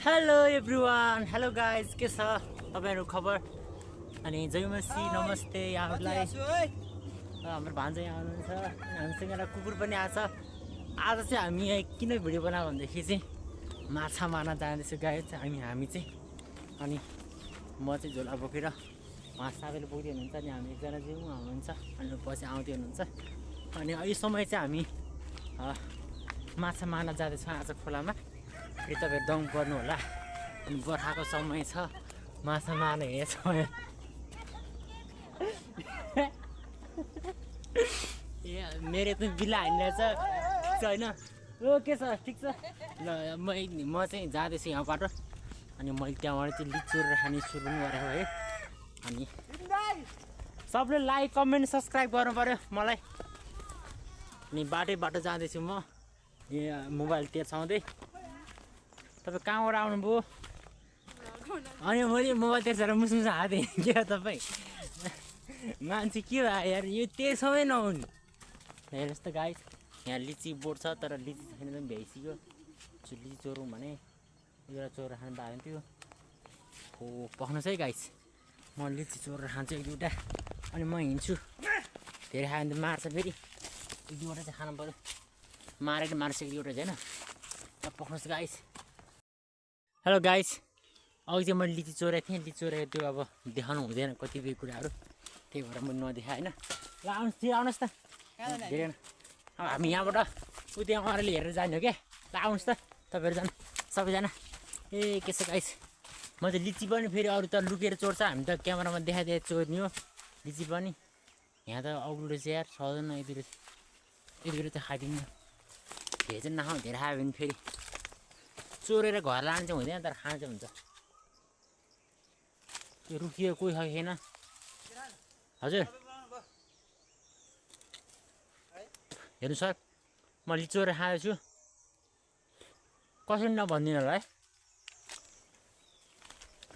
Hello everyone, hello guys, के छ तपाईँहरू खबर? अनि जयमसी नमस्ते यहाँहरूलाई। हाम्रो भान्जा यहाँ हुनुहुन्छ, हामीसँग एउटा कुकुर पनि आछ। आज चाहिँ हामी यहाँ किन भिडियो बनायो भनेदेखि चाहिँ माछा मार्न जाँदैछु गाइज हामी चाहिँ। अनि म चाहिँ झोला बोकेर उहाँ सबैले बोक्दै हुनुहुन्छ, अनि हामी एकजना चाहिँ उहाँ हुनुहुन्छ, अनि पछि आउँदै हुनुहुन्छ। अनि यो समय चाहिँ हामी माछा मार्न जाँदैछौँ आज खोलामा। फेरि तपाईँ दङ पर्नु होला, अनि बर्खाको समय छ, माछा मार्न हिँडेको समय। ए मेरो त बिला हानिरहेछ होइन। ओ के छ, ठिक छ ल। म चाहिँ जाँदैछु यहाँबाट, अनि मैले त्यहाँबाट चाहिँ लिचुर खाने सुरु पनि गरेको है। अनि सबले लाइक कमेन्ट सब्सक्राइब गर्नु पऱ्यो मलाई। अनि बाटो जाँदैछु म यहाँ मोबाइल तेर्साउँदै। तपाईँ कहाँबाट आउनुभयो? अनि मैले मोबाइल तेर्सेर मुसमुस हाथेँ के हो तपाईँ मान्छे के भयो यार, यो तेर्साउनै नहुने। हेर्नुहोस् त गाइस, यहाँ लिची बोट छ, तर लिची छैन पनि भ्याइसक्यो। लिची चोरौँ भने एउटा चोरेर खानु पायो थियो। हो पख्नुहोस् है गाइस, म लिची चोरेर खान्छु एक दुईवटा, अनि म हिँड्छु। धेरै खायो भने त मार्छ, फेरि एक दुईवटा चाहिँ खानु पऱ्यो। मारेर मार्छ एक दुईवटा चाहिँ होइन। पख्नुहोस् गाइस। हेलो गाइस, अघि चाहिँ मैले लिची चोरेको थिएँ। लिची चोरेको त्यो अब देखाउनु हुँदैन कतिपय कुराहरू, त्यही भएर मैले नदेखाएँ होइन। ल आउनुहोस् त धेरै। अब हामी यहाँबाट उ त्यहाँ अरूले हेरेर जाने हो क्या। ल आउनुहोस् त तपाईँहरू जानु सबैजना। ए के छ गाइस, म चाहिँ लिची पनि फेरि अरू त लुकेर चोर्छ, हामी त क्यामेरामा देखाइदिए चोर्ने हो लिची पनि। यहाँ त अग्लो रहेछ यार, सक्दैन यति चाहिँ खाइदिनु। धेरै चाहिँ नखाउँ, धेरै खायो भने फेरि चोरेर घर लानु चाहिँ हुँदैन, तर खानु चाहिँ हुन्छ। त्यो रुखियो कोही छैन हजुर। हेर्नु सर, म लिची चोरेर खाएको छु, कसरी नभनिदिनु होला है।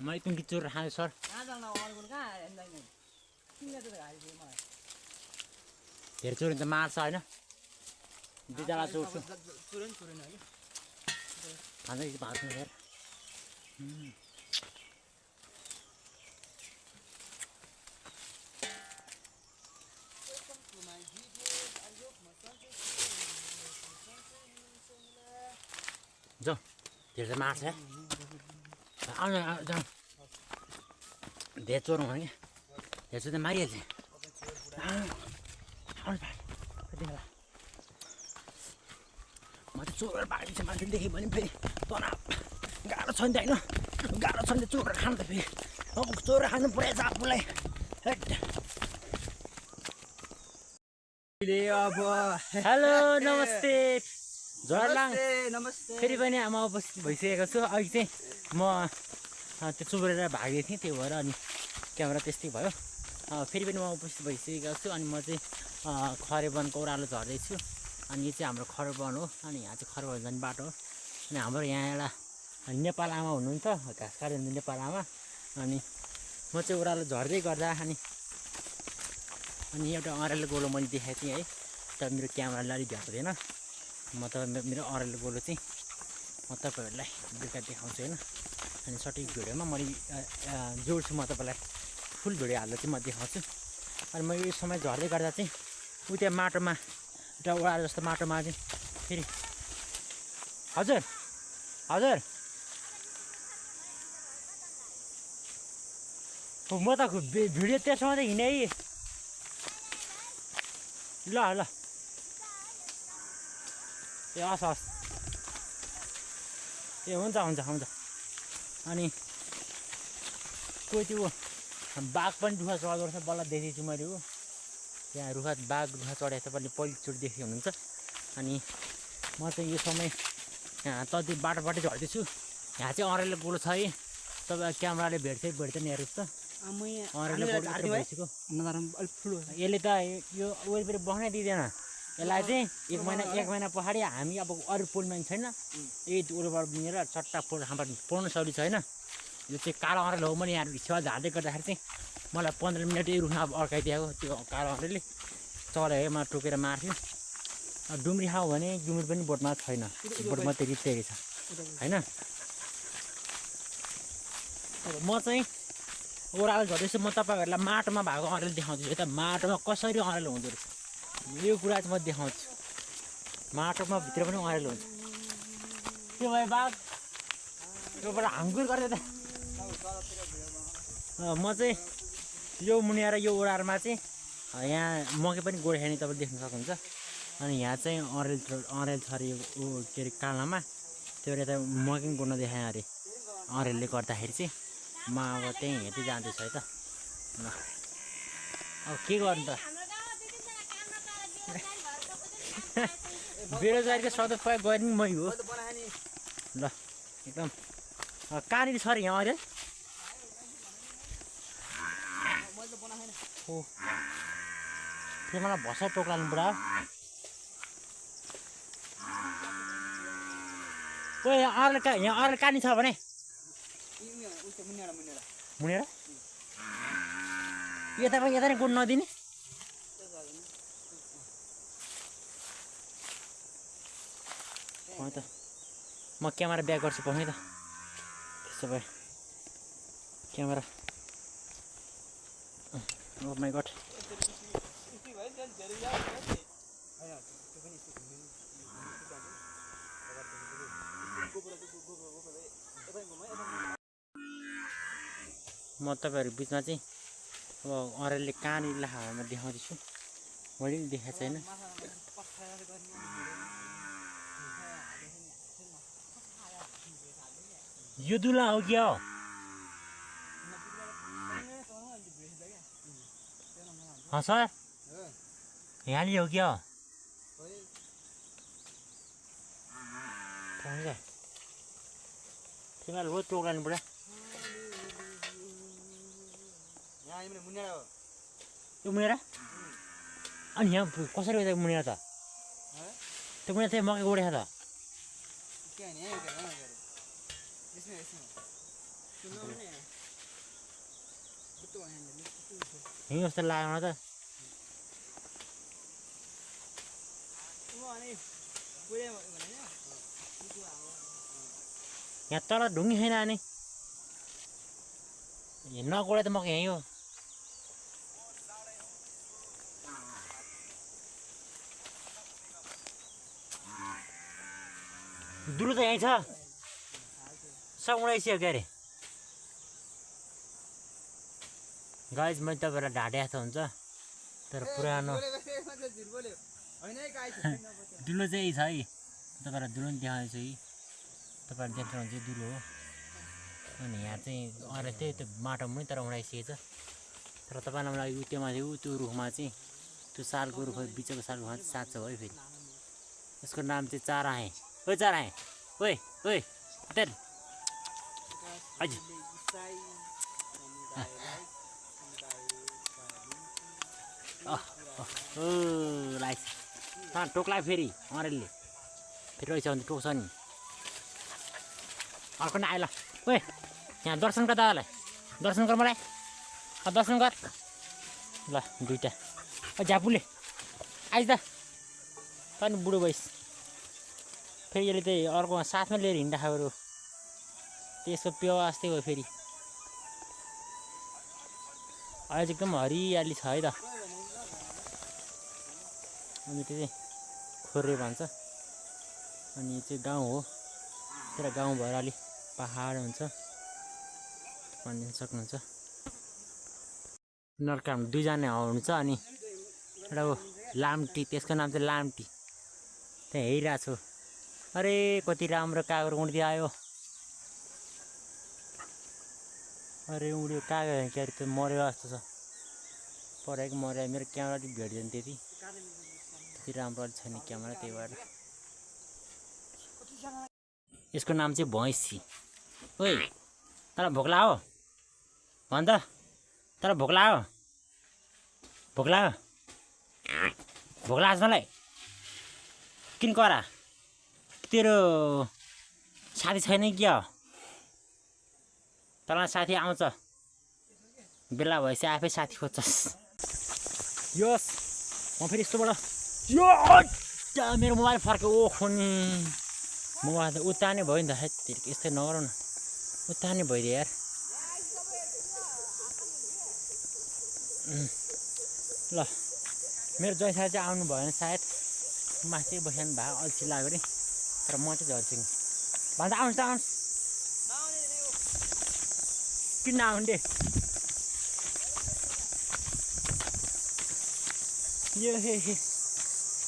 म एकदम लिची चोरेर खाएको सर। धेरै चोरी त मार्छ होइन, दुईजना चोर्छु खाँदै भाग्नु यार। जाउँ, धेरै चाहिँ मार्छ यार। आउनु जाउँ, धेरै चोरौँ भने क्या, धेरै चोर त मारिहाल्छ। म त चोरेर भागिन्छ मान्छे देखेँ भने फेरि तनाव गाह्रो छ नि त होइन। गाह्रो छ नि त चोरेर खानु त, फेरि अब चोरेर खानु परेछ आफूलाई। हेलो नमस्ते झर्लाङ, फेरि पनि म उपस्थित भइसकेको छु। अघि चाहिँ म त्यो चोरेर भागेको थिएँ, त्यही भएर अनि क्यामेरा त्यस्तै भयो। फेरि पनि म उपस्थित भइसकेको छु। अनि म चाहिँ खरेवनको ओह्रालो झर्दैछु। अनि यो चाहिँ हाम्रो खरवन हो, अनि यहाँ चाहिँ खरवन जाने बाटो हो। अनि हाम्रो यहाँ एउटा नेपाल आमा हुनुहुन्छ, घाँस काट्दै नेपाल आमा। अनि म चाहिँ ओह्रालो झर्दै गर्दा अनि एउटा अरेलो गोलो मैले देखाएको थिएँ है, तर मेरो क्यामेराले अलिक भ्याउँदैन। म त मेरो अरेलो गोलो चाहिँ म तपाईँहरूलाई बेलुका देखाउँछु होइन। अनि सठिक भिडियोमा मैले जोड्छु, म तपाईँलाई फुल भिडियो हाल्दा चाहिँ म देखाउँछु। अनि म यो समय झर्दै गर्दा चाहिँ उ त्यहाँ माटोमा एउटा ओह्रालो जस्तो माटोमा चाहिँ फेरि हजुर हजुर म त भिडियो त्यसमा चाहिँ हिँडेँ है। ल ल ए हस् हस्, ए हुन्छ हुन्छ हुन्छ। अनि कोही त्यो बाघ पनि रुखा चढ्दो रहेछ, बल्ल देखेको छु मैले। हो त्यहाँ बाघ रुखा चढेको छ, पहिलोचोटि देखेको हुनुहुन्छ। अनि म चाहिँ यो समय तति बाटोबाटै झर्दैछु। यहाँ चाहिँ अरेलो गोलो छ है, तपाईँ क्यामेराले भेट्दैन हेर्नुहोस् त। अरेलो गोलो भइसक्यो, यसले त यो वरिपरि बस्नै दिँदैन। यसलाई चाहिँ एक महिना पछाडि हामी अब अरू पोल्ने छैन, यही उयोबाट बिनेर चट्टा पोल्नु सौरी छ होइन। यो चाहिँ कालो अरेलो हो। मैले यहाँ छेउ झार्दै गर्दाखेरि चाहिँ मलाई 15 मिनट यही रुखमा अड्काइदिएको त्यो कालो अरेलले चढ्यो है, म टोकेर मार्थ्यो। डुम्री खाऊ भने डुम्री पनि बोटमा छैन, बोट मात्रै रित्तेको छ होइन। म चाहिँ ओह्रालो झर्दैछु म तपाईँहरूलाई माटोमा भएको अरेल देखाउँछु है त माटोमा कसरी अरेल हुँदो रहेछ यो कुरा चाहिँ म देखाउँछु माटोमा भित्र पनि अरेल हुन्छ के भयो बाघ योबाट हाङगुर गर्दै त म चाहिँ यो मुनिया र यो ओह्रालोमा चाहिँ यहाँ मकै पनि गोड्खाने तपाईँले देख्न सक्नुहुन्छ अनि यहाँ चाहिँ अरेल छ अरे यो के अरे कालामा त्यो यता मकै गोड्न देखाएँ अरे अरेलले गर्दाखेरि चाहिँ म अब त्यहीँ हेर्दै जाँदैछु है त ल अब के गर्नु त बेरोजगारीको सदुपयोग गर्ने मै हो ल एकदम कहाँनिर छ अरे यहाँ अरेल हो त्यो मलाई भर्खर टोक्लानु बुढा ओ यहाँ अरेल कहाँनिर छ भने मुनेर यता नै गोड नदिने त म क्यामेरा ब्याक गर्छु पाउने त त्यसो भए क्यामेरा ओ माई गड म तपाईँहरू बिचमा चाहिँ अब अरेलले कहाँनिर लामा देखाउँदैछु मैले पनि देखाएको छैन यो दुला हो क्या हो सर यहाँनिर हो क्या हो तिमीहरू रोज टोक्लानु बुढा यो मुनेर अनि यहाँ कसरी हो मुनेर त त्यो मुनेर चाहिँ मकै गोडेको त हिँड जस्तो लाग्यो त यहाँ तल ढुङ्गी छैन अनि नगोडे त मकै यहीँ हो दुलो त यहीँ छ सब उडाइसक्यो के अरे गाइज मैले तपाईँहरूलाई ढाँटे जस्तो हुन्छ तर पुरानो दुलो चाहिँ छ है तपाईँहरूलाई दुलो पनि देखाउँदैछु कि तपाईँहरू देख्नुहुन्छ दुलो हो अनि यहाँ चाहिँ अरे त्यही त्यो माटो पनि तर उडाइसकेको छ तर तपाईँलाई मलाई उ त्यो माथि त्यो रुखमा चाहिँ त्यो सालको रुख बिचको सालको रुखमा चाहिँ साँच्चो है फेरि यसको नाम चाहिँ चाराहेँ ओ चाराहेँ ओए ओए तेल हजुर लाइस टोक्ला फेरि अरेलले फेरि रहेछ भने टोक्छ नि अर्को नै आयो ल ओए यहाँ दर्शन गर दादालाई दर्शन गर मलाई दर्शन गर ल दुईवटा झापुले आइज त पनि बुढो भइस फेरि यसले चाहिँ अर्को साथमा लिएर हिँड्दाखेरि त्यसको प्याउ अस्ति हो फेरि अहिले चाहिँ एकदम हरियाली छ है त अनि त्यो चाहिँ खोरे भन्छ अनि यो चाहिँ गाउँ हो तर गाउँ भएर अलि पहाड हुन्छ भनिदिन सक्नुहुन्छ नर्कामा दुईजना हुनुहुन्छ अनि एउटा हो लामटी त्यसको नाम चाहिँ लामटी त्यहाँ हेरिरहेको छु अरे कति राम्रो कागुर उड्दै आयो अरे उड्यो कागुर के अरे त्यो मरेको जस्तो छ परेको मर्यो मेरो क्यामेरा अलिक भेट्दैन त्यति राम्रो छैन क्यामेरा त्यही भएर यसको नाम चाहिँ भैँसी ओइ तर भोक लाग्यो भन त तर भोक लाग्यो भोक लाग्यो भोक लाग्छ मलाई किन करा तेरो साथी छैन क्या हो तँलाई साथी आउँछ बेला भएपछि आफै साथी खोज्छस् यस म फेरि यस्तोबाट यो मेरो मोबाइल फर्क्यो ओखो नि मोबाइल त उता नै भयो नि त है यस्तै नगरौँ न उता नै भइदियो यार ल मेरो ज्वाइँ साथी चाहिँ आउनु भएन सायद माथि बस्नु भएको अल्छी लाग्यो नि तर म चाहिँ झर्छु भन्दा आउनुहोस् किन आउने यो हे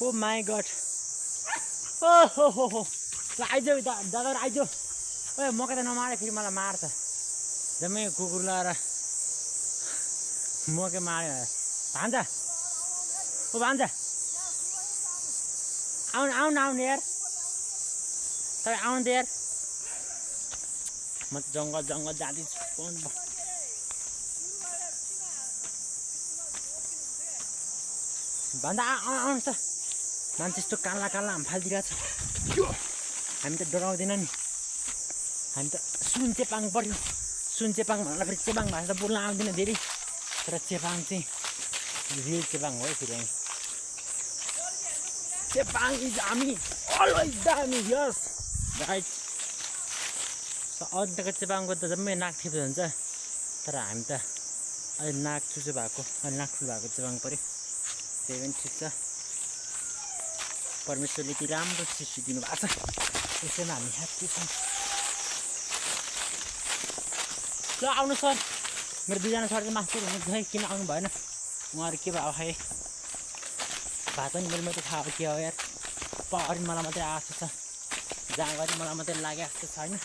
ओ माई गड हो ल आइज दादा आइज ओ मकै त नमारे फेरि मलाई मार्छ जम्मै कुकुर लगाएर मकै मार्यो भान्जा ओ भान्जा आउनु यार तपाईँ आउनु त यार म त जङ्गल जाँदैछु भन्दा आउनुहोस् त मान्छे यस्तो काला हाम फालिदिरहेको छ हामी त डराउँदैन नि हामी त सुनचेपाङ पऱ्यो सुनचेपाङ भन्दा फेरि चेपाङ भाषा बोल्न आउँदैन धेरै तर चेपाङ चाहिँ रियल चेपाङ हो फेरि हामी चेपाङ इज हामी अलवेज दामी यस राइट अन्तको चेपाङको त जम्मै नाक ठिप्दो हुन्छ तर हामी त अहिले नाक चुचो भएको अहिले नाक ठुलो भएको चेपाङ पऱ्यो त्यही पनि ठिक छ परमेश्वरले यति राम्रो सृष्टि दिनुभएको छ त्यसैमा हामी ह्याप्पी छौँ ल आउनु सर मेरो दुईजना सर चाहिँ मास्टर हुनुहुन्छ है किन आउनु भएन उहाँहरू के भयो खै भात पनि मेरो मात्रै थाहा के हो यार पहरी मलाई मात्रै आएको छ जहाँ गरी मलाई मात्रै लागे जस्तो छ होइन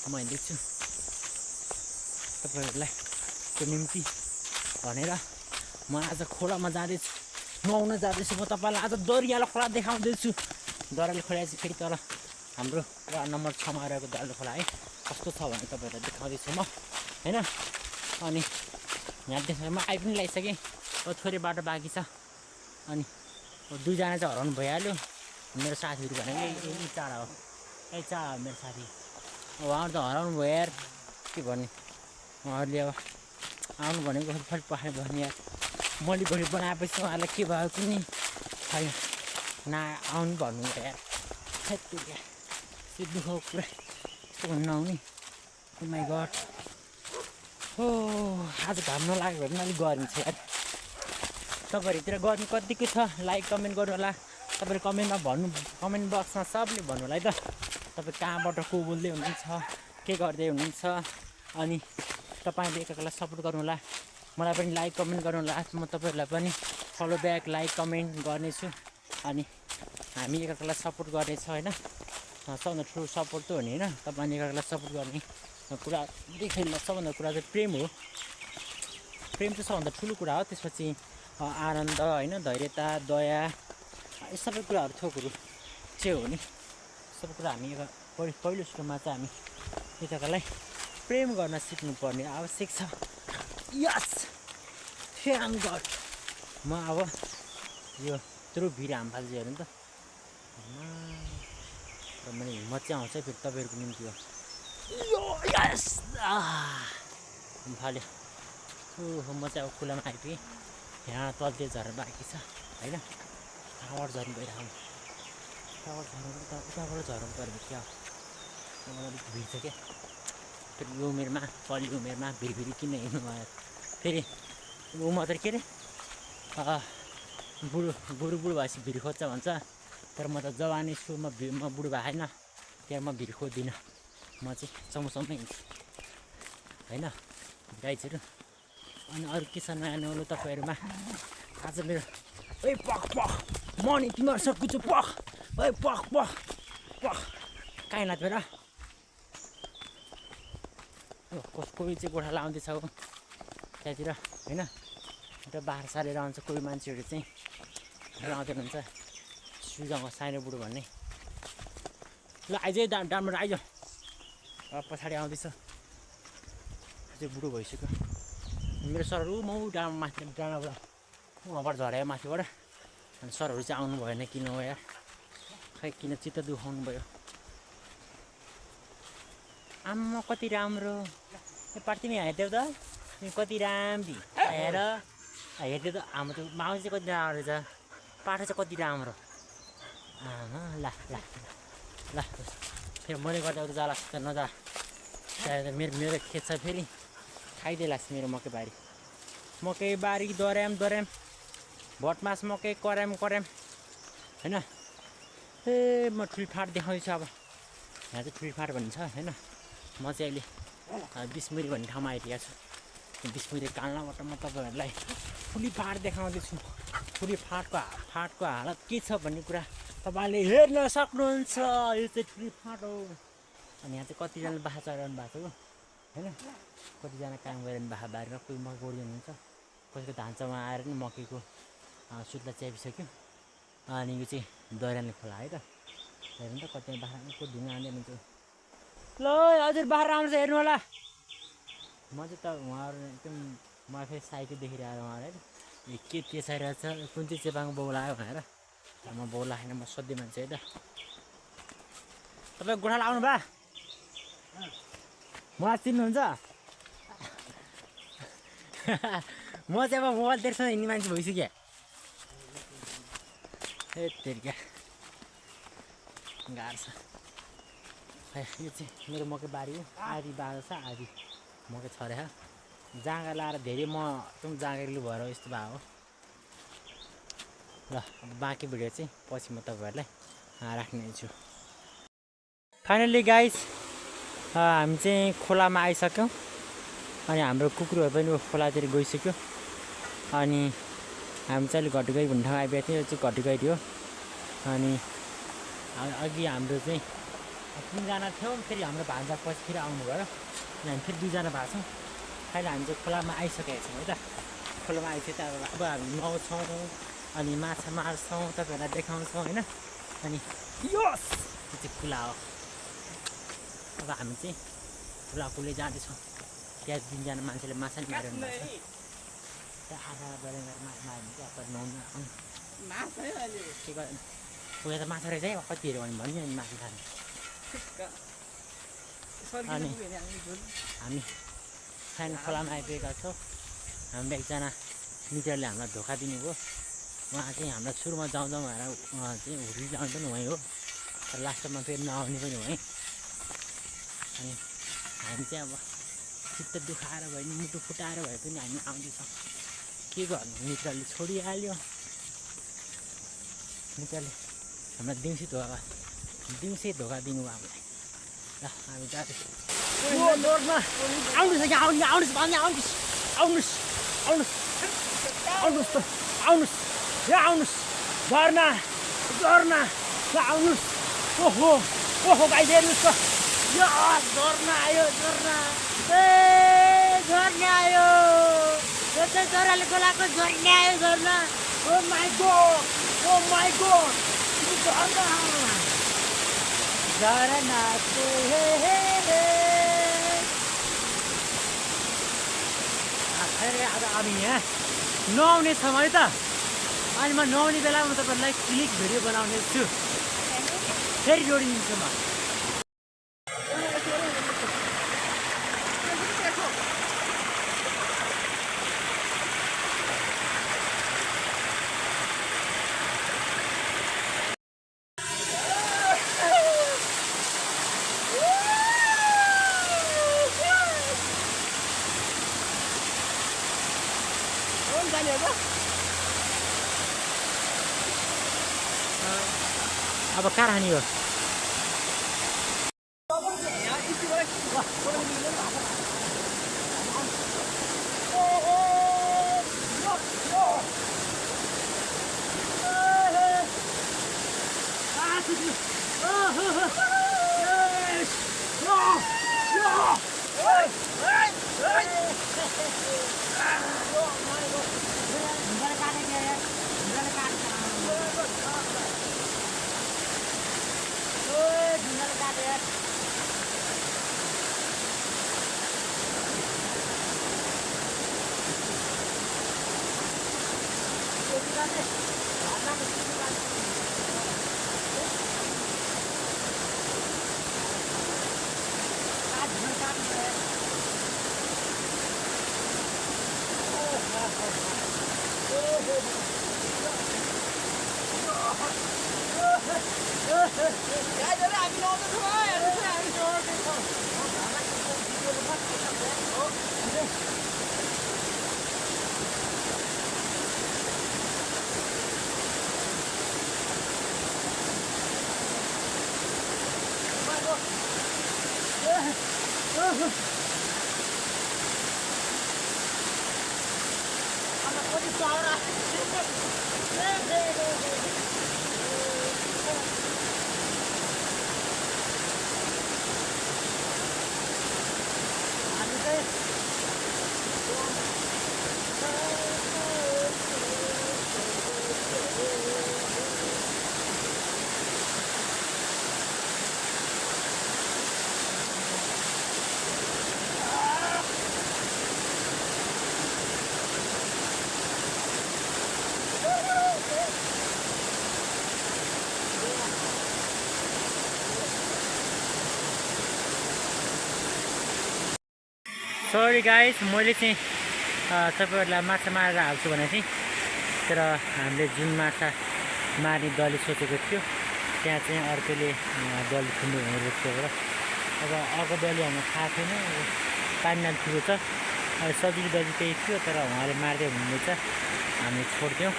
म हिँड्दैछु तपाईँहरूलाई को निम्ति भनेर म आज खोलामा जाँदैछु नुहाउन जाँदैछु म तपाईँलाई आज दरियालो खोला देखाउँदैछु दरियालो खोला चाहिँ फेरि तल हाम्रो वार्ड नम्बर 6 मा रहेको दरियालो खोला है कस्तो छ भने तपाईँहरूलाई देखाउँदैछु म होइन अनि यहाँ देख्नु म आइ पनि लगाइसकेँ थोरै बाटो बाँकी छ अनि दुईजना चाहिँ हराउनु भइहाल्यो मेरो साथीहरू भनेको यही टाढा हो यही टाढा हो मेरो साथी उहाँहरू त हराउनु भयो यार के भन्ने उहाँहरूले अब आउनु भनेको फल पखाइ भन्ने यार मैले भोलि बनाएपछि उहाँहरूलाई के भयो कुनै छैन आउनु भन्नु यार त्यो दुःखको कुरा यस्तो भन्नु नआउने माई गड हो आज घाम नलाग्यो भने अलिक गर्मी छ यार तपाईँहरूतिर गर्मी कतिको छ लाइक कमेन्ट गर्नु होला तपाईँले कमेन्टमा भन्नु कमेन्ट बक्समा सबले भन्नु होला है त तपाईँ कहाँबाट को बोल्दै हुनुहुन्छ के गर्दै हुनुहुन्छ अनि तपाईँले एकअर्कालाई सपोर्ट गर्नु होला मलाई पनि लाइक कमेन्ट गर्नु होला म तपाईँहरूलाई पनि फलो ब्याक लाइक कमेन्ट गर्नेछु अनि हामी एकअर्कालाई सपोर्ट गर्नेछौँ होइन सबभन्दा ठुलो सपोर्ट त हो नि होइन तपाईँले एकअर्कालाई सपोर्ट गर्ने कुरा देखिन्न सबभन्दा कुरा चाहिँ प्रेम हो प्रेम चाहिँ सबभन्दा ठुलो कुरा हो त्यसपछि आनन्द होइन धैर्यता दया यो सबै कुराहरू थोकहरू चाहिँ हो नि सबै कुरा हामी पहिलो सुरुमा चाहिँ हामी एकअर्कालाई प्रेम गर्न सिक्नुपर्ने आवश्यक छ यस थ्याङ्क गड म अब यो यत्रो भिड हाम फाल्छु हेर्नु त मैले हिम्मत चाहिँ आउँछ फेरि तपाईँहरूको निम्ति हो यस फाल्यो ओहो म चाहिँ अब खुलामा आइपुगेँ यहाँ तलतिर झर्न बाँकी छ होइन कहाँबाट झर्नु भइरहेको कहाँबाट झर्नु उताबाट झर्नु पर्ने क्या अलिक भिड छ क्या फेरि यो उमेरमा पल्ली उमेरमा भिरभिरी किन हिँड्नु भयो फेरि ऊ मात्रै के अरे बुढो भएपछि भिड खोज्छ भन्छ तर म त जवानी छु म बुढो भएको छैन त्यहाँ म भिड खोज्दिनँ म चाहिँ सँगसँगै हिँड्छु होइन गाइजहरू अनि अरू के छ नयाँ नौलो तपाईँहरूमा आज मेरो ए पख म नि तिमीहरू सकुछु पख ए पख कहीँ लाग्छ र कोही चाहिँ गोठा लाउँदैछ त्यहाँतिर होइन एउटा बाख्रा सारेर आउँछ कोही मान्छेहरू चाहिँ आउँदै हुन्छ सुजङ्ग सानो बुढो भन्ने ल आइज डाँडबाट आइज पछाडि आउँदैछ चाहिँ बुढो भइसक्यो मेरो सरहरू म माथि डाँडाबाट उहाँबाट झऱ्यो माथिबाट अनि सरहरू चाहिँ आउनु भएन किन हो यार खै किन चित्त दुखाउनु भयो आम्मा कति राम्रो यो पार्टी तिमी हेर्थ्यौ त तिमी कति राम्री हेर हेर्थ्यौ त हाम्रो त्यो माउ चाहिँ कति राम्रो रहेछ पाठो चाहिँ कति राम्रो आमा ल ल ल फेरि मैले गर्दा त जाला त नजा मेरो खेत छ फेरि खाइदिए लाग्छ मेरो मकै बारी मकै बारी दोर्याम भटमास मकै कर्याम होइन। ए म ठुलफाट देखाउँछु अब। यहाँ चाहिँ ठुलफाट भन्छ होइन। म चाहिँ अहिले बिस्मुरी भन्ने ठाउँमा आइपुगेको छु। बिस्मुरी काल्नाबाट म तपाईँहरूलाई ठुलीफाट देखाउँदैछु। ठुलीफाटको हालत के छ भन्ने कुरा तपाईँले हेर्न सक्नुहुन्छ। यो चाहिँ ठुलीफाट हो। अनि यहाँ चाहिँ कतिजना बाख्रा चराइरहनु भएको छ होइन। कतिजना काम गरिरहनु भएको बारीमा, कोही मकै गोड्दै हुनुहुन्छ, कसैको धान चाउमा आएर नि मकैको सुत्ला च्यापिसक्यो। अनि यो चाहिँ दोर्याउने खोला है त। हेर्नु त कतिजना बाख्राको ढुङ्गा हान्दै हुनुहुन्छ। ल हजुर बाख्रा आउँछ हेर्नु होला। म चाहिँ त उहाँहरू एकदम म फेरि साइकल देखिरहेको उहाँहरू है। यो के तेसाइरहेछ, कुन चाहिँ चेपाङको बाउ लाग्यो भनेर। म बाउ लाग्दैन, म सोध्दै मान्छे है त। तपाईँ गोठाला आउनु भा? मलाई चिन्नुहुन्छ? म चाहिँ अब मोबाइल देख्छ हिँड्ने मान्छे भइसक्यो। ए तेरिका गाह्रो छ। यो चाहिँ मेरो मकै बारी हो। आधी बाँझो छ, आधी मकै छरे छ। जाँगा लाएर धेरै म एकदम जाँगरिलो भएर यस्तो भएको हो। ल अब बाँकी भिडियो चाहिँ पछि म तपाईँहरूलाई राख्ने छु। फाइनल्ली गाइस हामी चाहिँ खोलामा आइसक्यौँ। अनि हाम्रो कुकुरहरू पनि खोलातिर गइसक्यो। अनि हामी चाहिँ अहिले घटुगाई भन्ने ठाउँ आइपुगेको थियौँ। यो चाहिँ घटुगाई थियो। अनि अघि हाम्रो चाहिँ 3जना थियौँ। फेरि हाम्रो भान्जा पछि फेरि आउनुभयो। अनि हामी फेरि 2जना भएको छौँ। अहिले हामी चाहिँ खोलामा आइसकेका छौँ है त। खोलामा आइसके अब हामी नुहाउँछौँ अनि माछा मार्छौँ, तपाईँहरूलाई देखाउँछौँ होइन। अनि यस यो चाहिँ खुला हो। अब हामी चाहिँ खोलाकुलै जाँदैछौँ। त्यहाँ 3जना मान्छेले माछा नि मारिरहनु भएको छ। त्यहाँ आधा गरेर मार्यो भने चाहिँ अब नुहाउनु आउनु के गर्नु। उयो त माछा रहेछ है, कति हेऱ्यो भने भन्यो नि माछा खाने। अनि हामी फाइन खोलामा आइपुगेका छौँ। हाम्रो एकजना मित्रले हामीलाई धोका दिनुभयो। उहाँ चाहिँ हामीलाई सुरुमा जाउँ भनेर उहाँ चाहिँ हुर्ली जानु पनि वहीँ हो, तर लास्टमा फेरि नआउने पनि वहीँ। अनि हामी चाहिँ अब चित्त दुखाएर भए पनि मुटु फुटाएर भए पनि हामी आउँदैछौँ। के गर्नु, मित्रले छोडिहाल्यो। मित्रले हामीलाई दिउँसै धोका दिनुभयो हामीलाई। ल हामी जाँदैछौँ। आउनुहोस् झर्ना आउनुहोस्। ओहो गाइस हेर्नुहोस् त, यो झर्ना आयो। झर्ना आयो। यो चाहिँ चराले बोलाएको झर्ना आयो। झर्ना ओ माई गॉड झर्ना अब हामी यहाँ नुहाउने छौँ है त। अनि म नुहाउने बेलामा तपाईँहरूलाई क्लिक भिडियो बनाउने छु। फेरि जोडिदिन्छु म। अब कहाँ राख्ने हो? सरी गाइस, मैले चाहिँ तपाईँहरूलाई माछा मारेर हाल्छु भनेको थिएँ, तर हामीले जुन माछा मार्ने दली सोचेको थियो त्यहाँ चाहिँ अर्कोले दली ठुलो हुने रोक्यो र अब अर्को दली हामीलाई थाहा छैन। पानी नाल ठुलो छ, अब सजिलो दली त्यही थियो, तर उहाँले मार्दै हुनुहुँदैछ, हामीले छोडिदियौँ।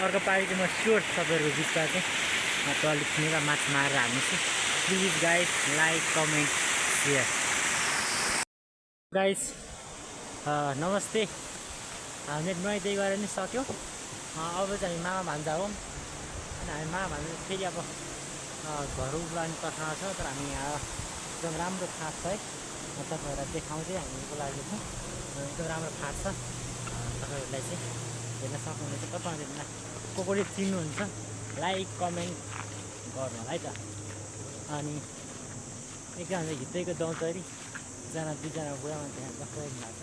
अर्को पालि चाहिँ म स्योर तपाईँहरूको बिचमा चाहिँ दली ठुनेर माछा मारेर हाल्नेछु। Please guys, like, comment, share. Guys नमस्ते, हामीले नुहाइधुवाइ गरेर नि सक्यौँ। अब चाहिँ हामी मामा भान्जा हौँ, अनि हामी मामा भान्जा फेरि अब घर उब्लाउने कथामा छ, तर हामी यहाँ एकदम राम्रो फाँट छ है, तपाईँहरूलाई देखाउँदै हामी बोलाएको छौँ। एकदम राम्रो फाँट छ, तपाईँहरूलाई चाहिँ हेर्न सक्नुहुनेछ। तपाईँहरूले कसले चिन्नुहुन्छ लाइक कमेन्ट गर्नु होला है त। अनि एकजना हिँड्दैको दौतरी, एकजना दुईजना बुढा मान्छे यहाँ बसिरहेको भएको छ,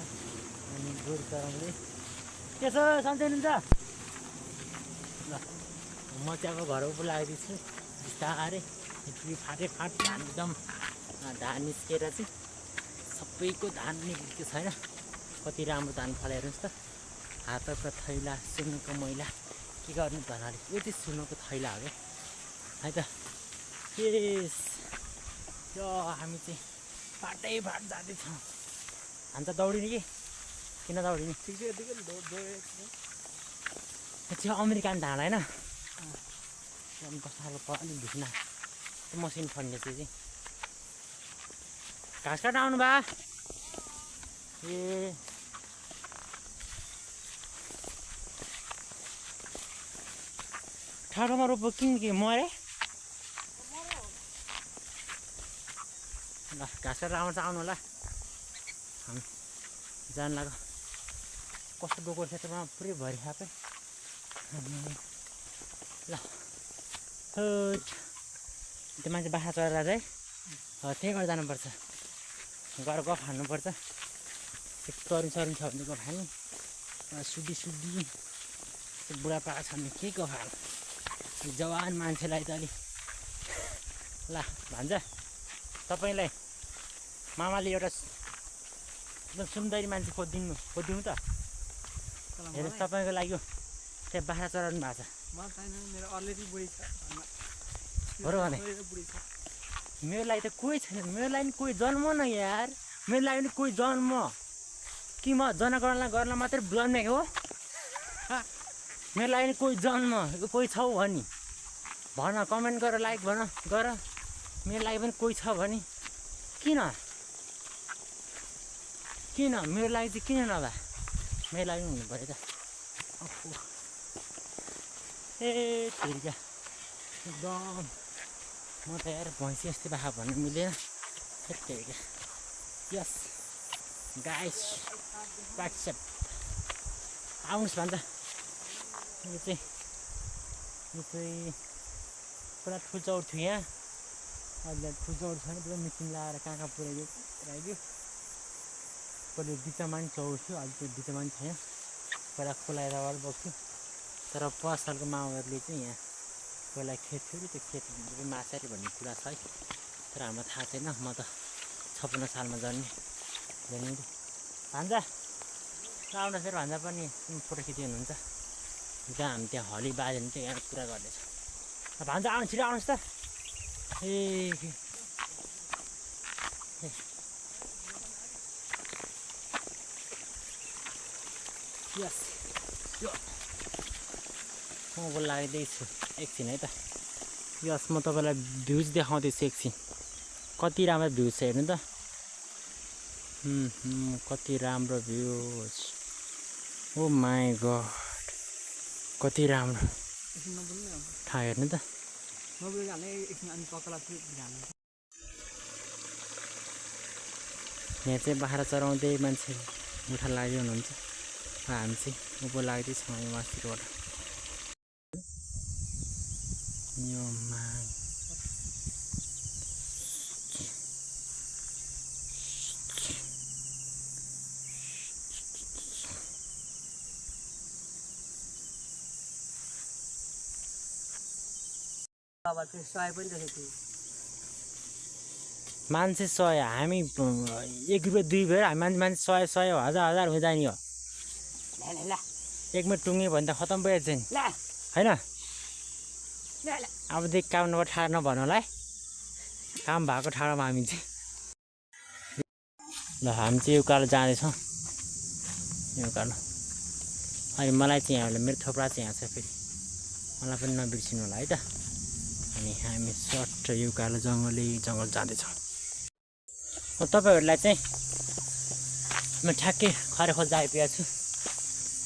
अनि गोरु चराउँदै के छ सन्चै हुनुहुन्छ? ल म चाहिँ अब घर उप लगाइदिन्छु बिस्तारै। फाटे फाट धान एकदम धान निस्केर चाहिँ सबैको धान निस्केको छैन, कति राम्रो धान फल्यो हेर्नुहोस् त। हातको थैला, सुनको मैला, के गर्नु धनाले, यो चाहिँ सुनको थैला हो क्या है त। यस यो हामी चाहिँ फाटै फाट जाँदैछौँ। हामी त दौडिने कि किन दौडिने? त्यो अमेरिकन धान होइन, कस्तो खालको अलिक भिक्ना त्यो मसिन फन्ने चाहिँ घाँस काट्न आउनु भा? ए ठाडोमा रोप्यो कि मरे? ल घाँस काटेर आउँछ, आउनु होला। हामी जान लाग्यो। कस्तो डोको क्षेत्रमा पुरै भरि खापे। ल त्यो मान्छे बाख्रा चढेर चाहिँ त्यहीँ गएर जानुपर्छ, गएर गफ हान्नुपर्छ। तरुन सरुन छ भने गफ हाल्ने, सुडी बुढापाका छ भने के गफ हाल, जवान मान्छेलाई त अलि। ल भान्जा, तपाईँलाई मामाले एउटा एकदम सुन्दरी मान्छे खोजिदिउँ त। हेर्नुहोस् तपाईँको लागि त्यहाँ बाख्रा चराउनु भएको छ। मेरो अलरेडी बुढी छ हो र भने मेरो लागि त कोही छैन, मेरो लागि कोही जन्म न यार, मेरो लागि पनि कोही जन्म कि म जनगणना गर्न मात्रै जन्मेको हो? मेरो लागि पनि कोही जन्म, कोही छौ भनी भन, कमेन्ट गर, लाइक भन गर। मेरो लागि पनि कोही छ भने किन मेरो लागि चाहिँ किन नभए? मेरो लागि पनि हुनु पऱ्यो त। ए ठिक एकदम म त यार भैँसी जस्तै बाखा भन्नु मिलेन। ठिक यस गाइस वाट्सएप आउनुहोस् भन्छ। यो चाहिँ पुरा ठुल्चौर थियो यहाँ, अहिले ठुल्चौर छैन, पुरा मिसिन लगाएर कहाँ पुऱ्याइदियो। पहिला बिचमा पनि चौर थियो, अहिले त्यो बिचमा पनि छैन, पहिला खोलाएर वाल बोक्थ्यो। तर पसलको माउहरूले चाहिँ यहाँ पहिला खेत थियो कि त्यो खेत माछारी भन्ने कुरा छ है, तर हामीलाई थाहा छैन। म त 56 सालमा जन्मेँ। भान्जा आउनुहोस् फेरि, भान्जा पनि फोटो खिचिदिनुहुन्छ। जहाँ हामी त्यहाँ हली बाजे भने चाहिँ यहाँ कुरा गर्दैछ। भान्जा आउनु, छिटो आउनुहोस् त। ए यस यो म लगाइदिएछु एकछिन है त। यस म तपाईँलाई भ्युज देखाउँदैछु एकछिन, कति राम्रो भ्युज छ हेर्नु त। कति राम्रो भ्यू ओ माई गॉड कति राम्रो ठाउँ हेर्नु त यहाँ चाहिँ बाख्रा चराउँदै मान्छे मुठा लाग्दै हुनुहुन्छ र हामी चाहिँ उँभो लाग्दैछौँ यो माथिबाट यो मान्छे 100 हामी 1 रुपियाँ 2 भएर हामी मान्छे 100 100 हजार हजार हुँदै जाने हो एक मिनट टुङ्ग्यो भने त खतम भइहाल्छ नि हैन अबदेखि काम नभए ठाडो नभन होला है काम भएको ठाडोमा हामी चाहिँ ल हामी चाहिँ उकालो जाँदैछौँ यो उकालो अनि मलाई चाहिँ यहाँले मेरो थोप्रा चाहिँ यहाँ छ फेरि मलाई पनि नबिर्सिनु होला है त अनि हामी सर्ट यो उकालो जङ्गल जाँदैछौँ तपाईहरुलाई चाहिँ म ठ्याक्कै खरे खोज आइपुगेको छु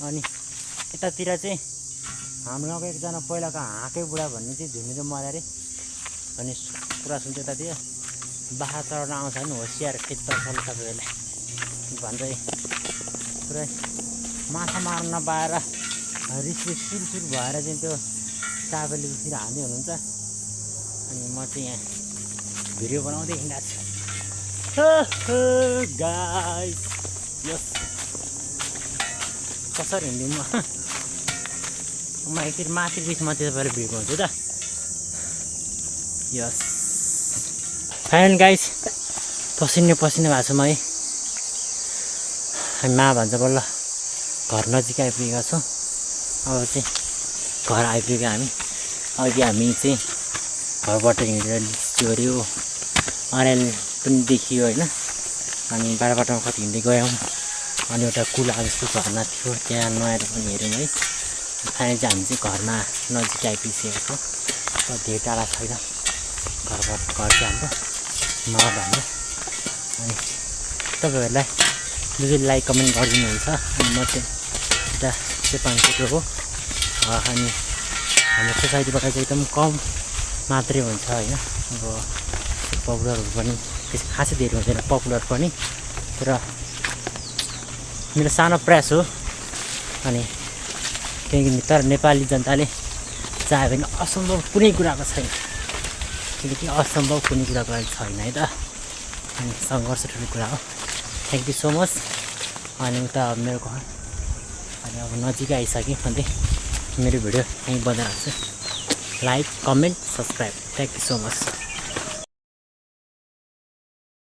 अनि यतातिर चाहिँ हाम्रो गाउँको एकजना पहिलाको हाँकै बुढा भन्ने चाहिँ झुमिरो मर्यो अरे भन्ने कुरा सुन्छ यतातिर बाख्रा चराउन आउँछ भने होसियार खेतपर्छ तपाईँहरूलाई भन्दै पुरै माछा मार्न नपाएर रिसले सुरसुर भएर चाहिँ त्यो चाबेले उतिर हान्दै हुनुहुन्छ अनि म चाहिँ यहाँ भिडियो बनाउँदै हिँडिरहेको छु गाइस यस कसरी हिँड्दिउँ म एकतिर माथि बिच म तपाईँलाई भिडियो बनाउँछु त यस फाइन गाइस पसिने भएको छु म है हामी मा भन्छ बल्ल घर नजिक आइपुगेका छौँ अब चाहिँ घर आइपुग्यो हामी अघि हामी चाहिँ घरबाट हिँडेर लिच्यो अरेल पनि देखियो होइन अनि बाटोमा कति हिँड्दै गयौँ अनि एउटा कुला जस्तो झर्ना थियो त्यहाँ नुहाएर पनि हेऱ्यौँ है फाइनली चाहिँ हामी चाहिँ घरमा नजिक आइपुगिसकेको छौँ तर धेरै टाढा छैन घर चाहिँ हाम्रो नभम्रो अनि तपाईँहरूलाई जो लाइक कमेन्ट गरिदिनुहुन्छ अनि म चाहिँ यता चेपाङको हो अनि हाम्रो सोसाइटीबाट चाहिँ एकदम कम मात्रै हुन्छ होइन अब पपुलरहरू पनि त्यस्तो खासै धेरै हुँदैन पपुलर पनि तर मेरो सानो प्रयास हो अनि किनकि तर नेपाली जनताले चाह्यो भने असम्भव कुनै कुराको छैन किनकि असम्भव कुनै कुराको लागि छैन है त अनि सङ्घर्ष ठुलो कुरा हो थ्याङ्क यू सो मच अनि उता मेरो घर अनि अब नजिकै आइसकेँ अन्त मेरो भिडियो यहीँ बनाइरहेको छु like comment subscribe thank you so much